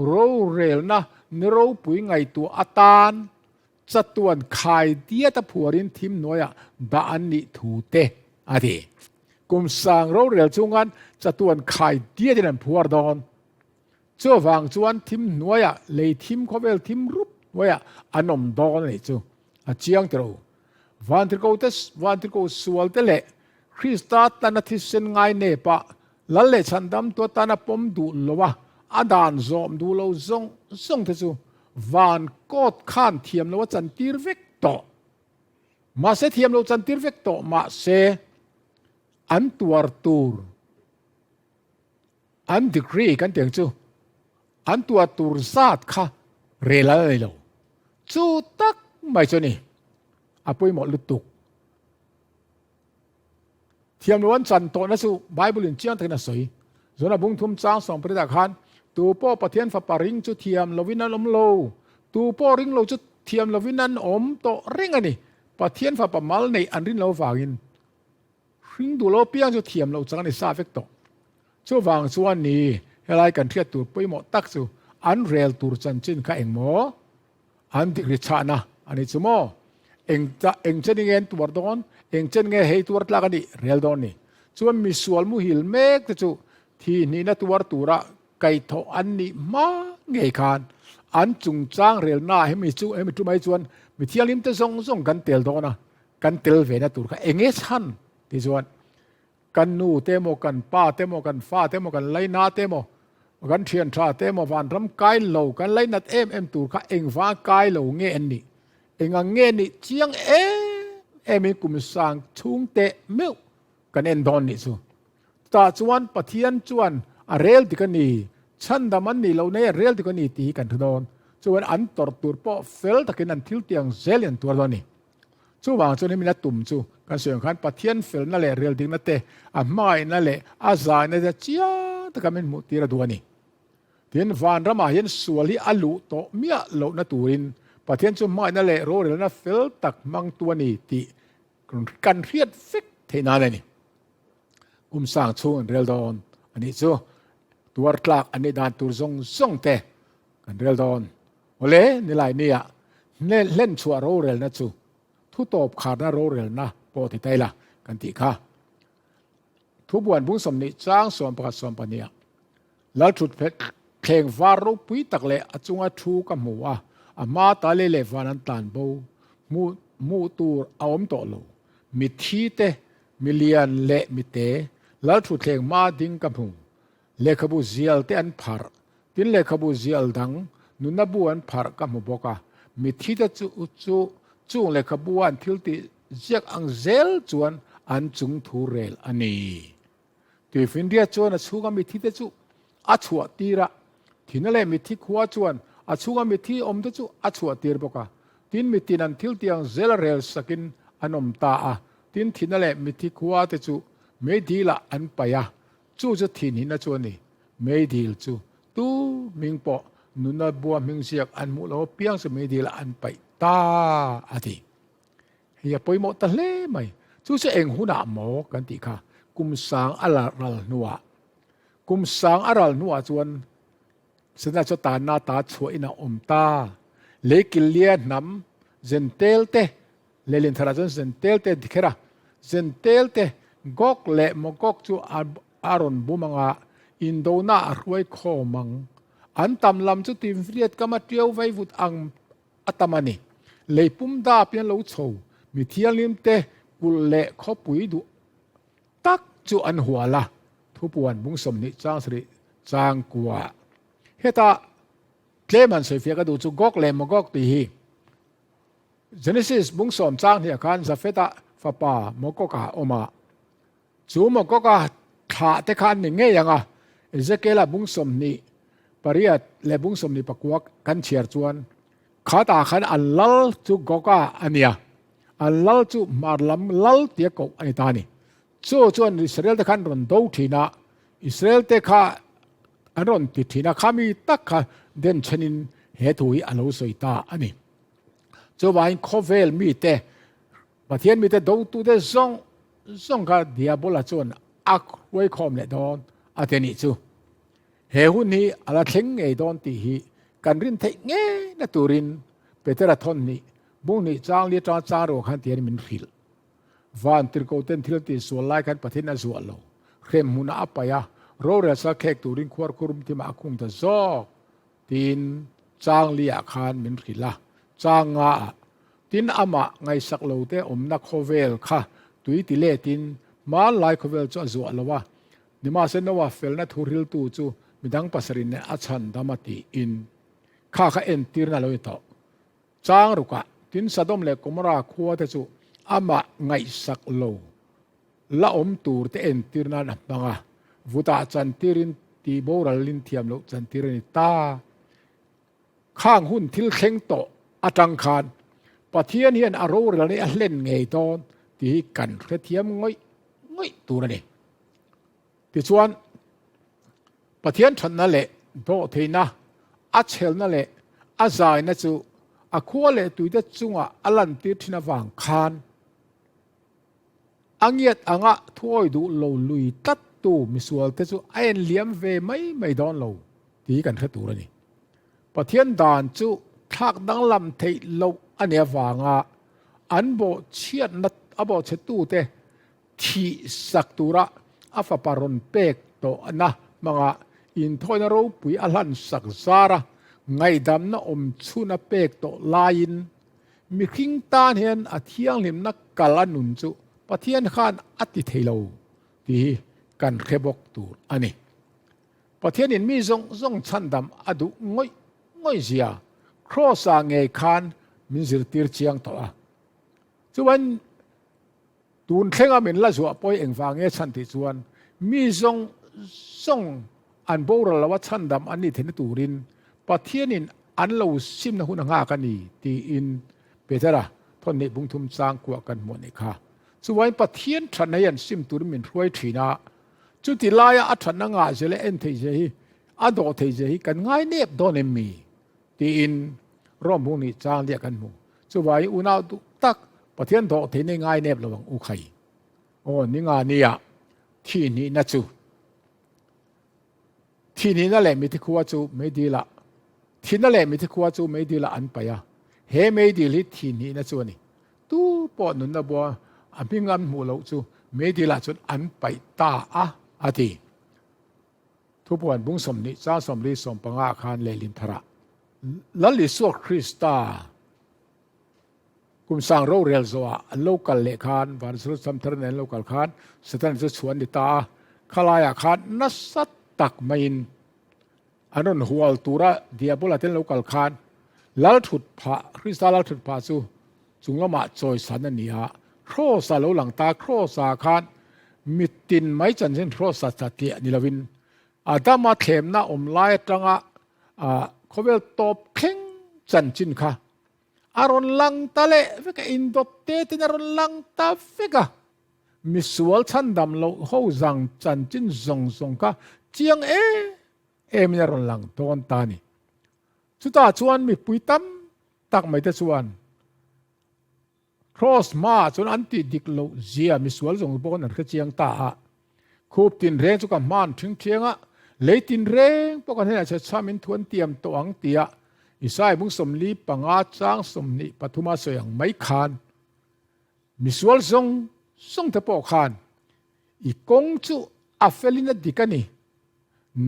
rorelna ni ropui ngaihtuah atan chatuan khai diat a phuarin thim hnuaiah dah an nih thu te a ti. Kum sang rorel chungan chatuan khai diatin an phuar dawn. Chuvang chuan thim hnuaiah lei thim khawvel thim rup hnuaiah an awm dawn a nih chu a chiang tiro. Vantirhkoh te Vantirhkoh sual te leh Krista tana thisen ngai nepa Lal leh chhandam tu atana pawm duh lo a, a dan zawm duh lo zawng zawng te chu. van court khan thiam lo a chantir vek tawh. Mahse thiam lo chantir vek tawh mahse an tuar tur an degree kan tih ang chu an tuar tur zat kha rel a la nei lo. Chu tak mai chu a ni. A pawimawh lutuk. Thiam lo an chan tawhna chu Bible in chiang takin a sawi. Zona bung thum chang sawmpariatah khan, Tu pawh Pathian Fapa ring chu thiam lovin an awm lo, tu pawh ring lo chu thiam lovin an awm tawh reng a ni. Pathian Fapa mal neih an rin lo vangin hring duh lo piang chu thiam lo chang a ni sa vek tawh. Chuvang chuan ni helai kan hriat tur pawimawh tak chu an rel tur chanchin kha engmaw? An dik ri chhahna a ni chu maw? Eng ta eng chen nge an tuar dawn? Eng chen nge hei tuar tlak a nih rel dawn ni? Chuan misual muhil mek te chu thi hnihna tuar tura kaihthawh an nih hma ngei khan an chungchang relna hemi chu hemi tumai chuan mi thianghlim te zawng zawng kan tel dawn a, kan tel ve na tur kha eng nge chhan? Ti chuan Kan nu te emaw, kan pa te emaw, kan fa te emaw, kan laina te emaw, kan thian tha te emaw vanram kai lo, kan lainat em em tur kha engvang kai lo nge an nih? Engang nge nih chiang em em in kum sang chhung teh meuh kan en dawn nih chu. Chutah chuan Pathian chuan a rel dik a ni, chhandam an nih loh nei a rel dik a ni tih hi kan hre dawn. Chuan an tawrh tur pawh fel takin an thil tiang zelin an tuar dawn a ni. Chuvang chuan hemi la tum chu kan sawi ang khan Pathian felna leh reldikna te, a hmangaihna leh a zaina te chiang taka min hmuh tir a duh a ni. Tin, vanramah hian sual hi a luh tawh miah lohna turin Pathian chu hmangaihna leh rorelna fel tak hmangtu a ni tih kan hriat vek theih nan a ni. Kum sang chhung an rel dawn a nih chu. Tuar tlak an nih dan tur zawng zawng te kan rel dawn. Awle, nilai nia hlen chhuah rorelna chu thu tawp kharna rorelna pawh ti ta ila kan tih kha. Thubuan bung 20 chang 11 12 ah Lalthut thleng var ropui tak leh a chunga thu ka hmu a, a hma ta lei leh van an tlan bo, hmuh hmuh tur a awm tawh lo. Mitthi te, milian leh mite, Lalthutthleng hma ding ka hmu. Lehkhabu zial te an pharh, tin lehkhabu zial dang, nunna bu an pharh ka hmu bawk a. Mitthi te chu chu chung lehkhabu a an thil tih ziak ang zel chuan an chung thu rel a ni. Tuifinriat chuan a chhunga mitthi te chu a chhuah tir a, thina leh mitthi khua chuan a chhunga mitthi awm te chu a chhuah tir bawk a. Tin mitin an thil tih ang zel a rel sakin an awm ta a, tin thina leh mitthi khua te chu meidil ah an paih a, Chu chu thinhina chu a ni. Meidil chu tu hming pawh nuna bua hming ziak an hmuh lo apiang chu meidil ah an paih ta a ti. Hei a pawimawh ta hle mai. Chu chu eng hunah maw kan tih kha kum sang a ral hnuah. Kum sang a ral hnuah chuan Setana chu tanna ta chhuahin a awm ta. Lei killia hnam zentel te Lehlin tharah chuan Zentel te a ti kher a, Zentel te Gog leh Magog chu a rawn bum ang a, indona a hruai khawm ang. An tam lam chu Timriat kama ṭiau vaivut ang a tam a ni. Lei pum dap in an lo chho, mi thianghlim te kulh leh khawpui duh tak chu an hual a, thupuan bung 20 chang sarih chang kua. Heta tlem han sawifiah ka duh chu Gog leh Magog tih hi Genesis bung 10 chang hniah khan Jafeta fapa Magog-a a awm a. Chu Magog-a thlah te kha an ni ngei ang a, Ezekiel-a bung 28 leh bung 29 kan chhiar chuan khatah khan an lal chu Gog-a a ni a, an lal chu hmar lam lal tia koh a ni ta a ni. Chu chuan Israel te kha an rawn do thin a, Israel te kha an rawn ti thin a, khami tak kha den thenin he thu hi a lo sawi ta a ni. Chuvangin khawvel mite, Pathian mite dotute zawng zawng kha Diabola chuan a hruaikhawm leh dawn a ti a nih chu. He hun hi a la thleng ngei dawn tih hi kan rin theih ngei na turin Petera thawn hnih, bung hnih chang li atanga chang ruah khan tihian min hrilh. Van tirhkoten thil tih sual lai khan Pathian a zuah lo. Hrem hmunah a paih a, rorel sal khek turin khuar khurum thimah a khung ta zawk. Tin, chang li ah khan min hrilh a, chang nga ah. Tin, amah ngaihsak lo te awmna khawvel kha tui ti letin hmanlai khawvel chu a zuah lo a. Nimahse Noah felna thu hriltu chu midang pasarih nen a chhan dam a tiin. Kha kha entirna lo ni tawh. Chang rukah, tin Sodom leh Gomorrah khua te chu amah ngaihsak lo la awm tur te entir nan a hmang a, vutah chantirin tih boralin thiam loh chantir a ni ta. Khang hun thil thleng tawh atang khan Pathian hian a rorelna hi a hlen ngei dawn tih hi kan hrethiam ngawih ngawih tur a ni. Tichuan, Pathian thatna leh dawhtheihna, a chhelna leh a zaina chu a khua leh tuite chungah a lantir thin avang khan a ngiat anga thuawi duh lo lui tlattu misualte chu a en liam ve mai mai dawn lo tih kan hre tur a ni. Pathian dan chu thlak danglam theih loh a nih avanga an bawhchhiatna a bawhchhetute Thih sak tura a fapa rawn pek tawhna hmanga inthawina ropui a hlan sak zara ngaihdamna awm chhun a pek tawh laiin mihring tan hian a thianghlimna kal a nun chu Pathian khan a ti thei lo tih hi kan hre bawk tur a ni. Pathianin mi zawng zawng chhandam a duh ngawih ngawih zia Kraws-ah ngei khan min zirtir chiang tawh a. Chuan Tun thlenga min la zuah pawi engvang nge chhan tih chuan mi zawng zawng an boral lo a chhandam an nih theihna turin Pathianin an lo simna hun a nghak a ni tiin Petera thawnhnih bungthum chang kuah kan hmuh a nih kha. Chuvain Pathian thatna hi an sim turin min hruai thin a, chuti laia a thatna ngah zia leh en theih zia hi a dawh theih zia hi kan ngai nep dawn em mi? Tiin Rom bung nih chang liah kan hmu. Chuvai unau duh tak Pathian dawh thei nei ngai nep lo ang u khai. Aw ninga nia thi hnihna chu thi hnihna leh mithi khua chu meidil ah thihna leh mithi khua chu meidil ah an paih a, he meidil hi thi hnihna chu a ni. Tu pawh nunna bua a hming an hmuh loh chu meidil ah chuan an paih ta a a ti. Thupuan bung 20 chang 40 15 ah khan lehlin tharah Lal Isua Krista kum sang rorel zawhah an lo kal leh khan van Jerusalem thar nen an lo kal khan Satan chu chhuah an ni ta a, khalaiah khan nasa tak maiin an rawn hual tura Diabola te an lo kal khan Lal thut phah Krista Lal thut phah chu chung lamah chawisan a ni a, Kraws-a lo lang ta, Kraws-ah khan mitin mai chanchin Kraws-a satliah ni lovin Adama thlemna awm lai atanga khawvel tawp thleng chanchin kha a rawn lang ta leh vek a, indawt te ten a rawn lang ta vek a, misual chhandam loh ho zang chanchin zawng zawng kha chiang em emin a rawn lang dawn ta a ni. Chutah chuan mipui tam tak mai te chuan Kraws hmaah chuan an tih dik loh zia misual zawng pawhin an hre chiang ta a. Khup tinreng chu ka hman ṭhing ṭhiang a, lei tinreng pawh ka hnenah che chham in thu an tiam tawh ang tia Isaiah bung 45 chang 23 a sawi ang mai khan misual zawng zawng te pawh khan i kawng chu a felin a dik a ni,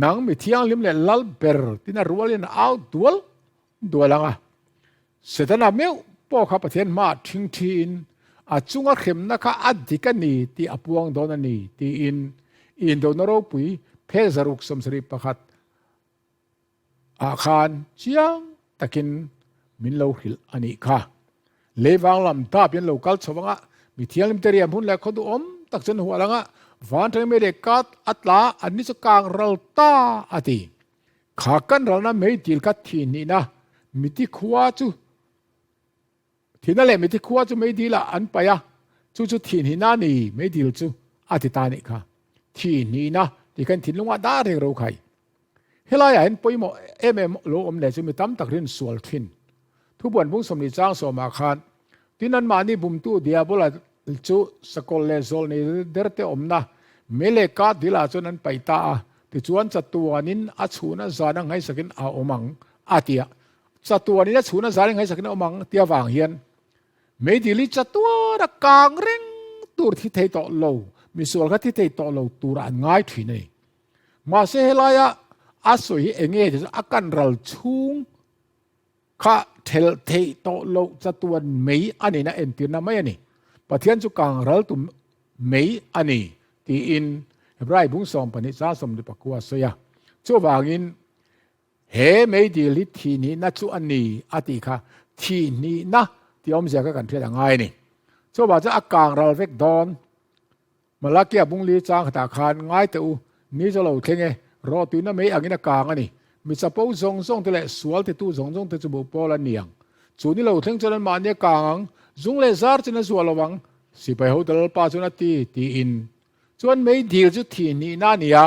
nang mi thianghlim leh lal ber tin a rualin a au dual dual ang a. Setana meuh pawh kha Pathian hmaah ṭhingṭhiin a chunga hremna kha a dik a ni tih a puang dawn a ni tiin indona ropui phel 671 ah khan chiang takin min lo hrilh a nih kha. Leivang lam dap in lo kal chho anga mi thianghlim te riam hun leh khaw duhawm tak chu an hual anga van tang mei leh kat a tla an ni chu kang ral ta a ti. Kha kan ralna meidil kha thihnihna miti khua chu thihna leh miti khua chu meidil ah an paih a, chu chu thihnihna a ni meidil chu a ti ta nih kha. Thihnihna tih khan thinlungah dah reng ro khai. Helaiah hian pawimawh em em lo awm leh chu mi tam tak rin sual thin. Thubuan bung 40 chang sawmah khan tin anmahni bumtu Diabola chu sakawlh leh zawl nei derte awmna mei leh kah dilah chuan an paih ta a, tichuan chatuanin a chhuna zan a nghaisakin a awm ang a ti a. Chatuanin a chhuna zan a nghaisakin a awm ang tih avang hian meidil hi chatuan a kang reng tur thi thei tawh lo, misual kha thi thei tawh lo turah an ngai thin a ni. Mahse helaia a sawi hi eng nge tih chu a kan ral chhung Kha thelh theih tawh loh chatuan mei a nihna entirna mai a ni. Pathian chu kang ral tum mei a ni tiin Hebrai bung 12 chang 24 a sawi a. Chuvangin, He meidil hi thihnihna chu a ni a tih kha thihnihna tih awmzia kha kan hriat a ngai a ni. Chuvang chuan a kang ral vek dawn. Malakia bungli chang khatah khan ngai teh u, ni chu lo thleng e, rawhtuina mei angin a kang a ni. Mi chapo zawng zawng te leh sual titu zawng zawng te chu buh pawl an ni ang. Chu ni lo thleng chuan anmahni a kang ang, zung leh zar chin a zuah lo ang, sipai ho Lalpa chuan a ti, tiin. Chuan meidil chu thihnihna a ni a,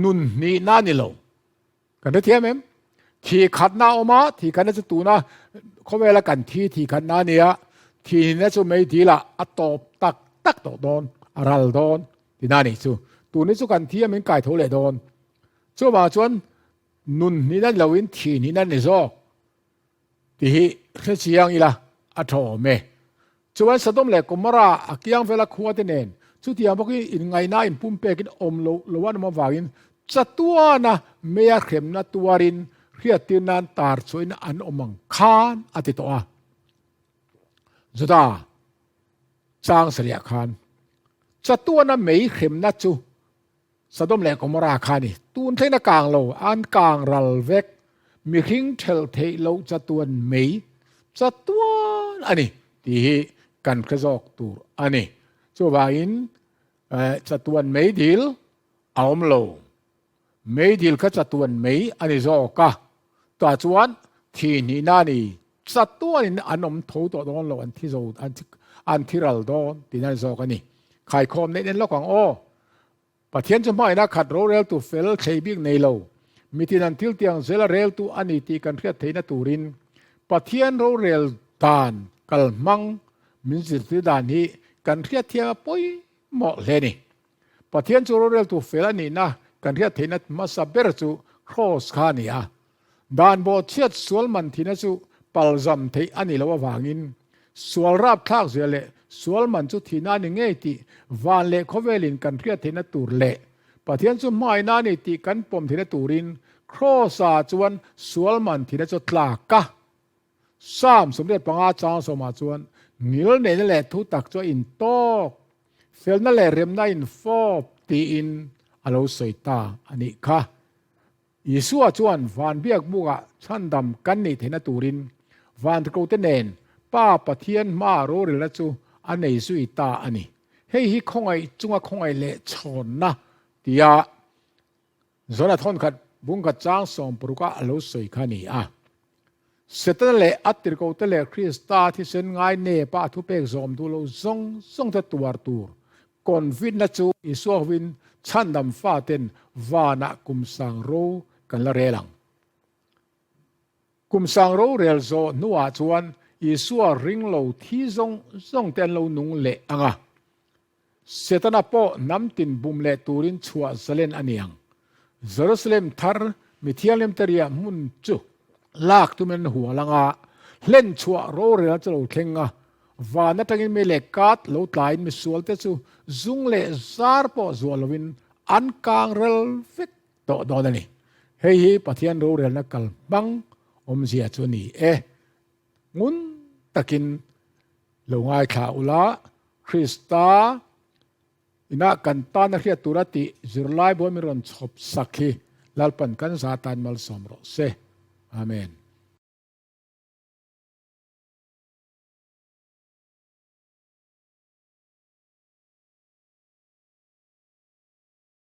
Nun hnihna a ni lo. Kan hrethiam em? Thi khatna a awm a, thi khatna chu tuna khawvela kan thi thi khatna a nia, thi hnihna chu meidil ah a tawp tak tak tawh dawn, a ral dawn tina a nih chu. Tuni chu kan thi a min kai tho leh dawn. Chuvang chuan nun hnihna ni loin thi hnihna a ni zawk tih hi hrechiang ila a tha awm e. Chuan Sodom leh Gomorrah a kiang vela khuate nen chutiang bawkin inngaihna inpumpekin awm lo lo an awm avangin chatuana meia hremna tuarin hriattir nan tar chhuahin an awm ang khan a ti tawh a. Juda chang sarih khan chatuana mei hremna chu Sodom leh Gomorrah kha a ni. Tun thlengin a kang lo, an kang ral vek. Mihring thelh theih loh chatuan mei chatuan a ni tih hi kan hre zawk tur a ni. Chuvangin chatuan mei dil a awm lo. Mei dil kha chatuan mei a ni zawk a. Tah chuan thihhnihna a ni. Chatuanin an awm tho tawh dawn lo, an thi zo, an thi ral dawn tihna a ni zawk a ni. Khaikhawm neih nen lawk ang aw. Pathian chu hmaina khat roreltu fel thlei bik nei lo, mitin an thil tiang zela reltu a ni tih kan hriat theihna turin Pathian rorel dan kalhmang min zirtir dan hi kan hriat thiam a pawimawh hle a ni. Pathian chu roreltu fel a nihna kan hriat theihna hmasa ber chu Kraws kha a ni a. Dan bawhchhiat sual man thihna chu palzam theih a nih loh avangin sual rapthlak zia leh sual man chu thihna a ni ngei tih van leh khawvelin kan hriat theihna tur leh Pathian chu hmaina a ni tih kan pawm theihna turin Kraws-ah chuan sual man thihna chu tlak a. Psalm 85 chang sawmah chuan ngil neihna leh thu tak chu a intawk, felna leh remna a infawp tiin a lo sawi ta a nih kha. Isua chuan van biakbukah chhandam kan nih theihna turin vanrikote nen Pa Pathian hmaa rorelna chu a nei zui ta a ni. Hei hi khawngaih chunga khawngaih leh chhawnna tia Zona thawnkhat bungkhat chang 60 a lo sawi kha a ni a. Setana leh a tirhkote leh Krista thisen ngai nepa a thupek zawm duh lo zawng zawngte tuar tur Convitna chu Isua hovin chhandam faten vanah kum sang ro kan la rel ang. Kum sang ro rel zawh hnuah chuan Isua ring lo thi zawng zawngte an lo nung leh ang a. Setana pawh hnam tin bum leh turin chhuah zalen a ni ang. Jerusalem thar mi thianghlimte riah hmun chu lak tumin an hual ang a, hlen chhuah rorel chu lo thleng a, van atangin mi leh kat lo tlaiin misualte chu zung leh zar pawh zuah lovin an kang rel vek tawh dawn a ni. Hei hi Pathian rorelna kal hmang awmzia chu a ni e. Ngun takin lo ngaithla ula, Krista inah kan tana hriat tura tih zirlai buai min rawn chhawp sak hi Lalpan kan za tan malsawm rawh se. Amen.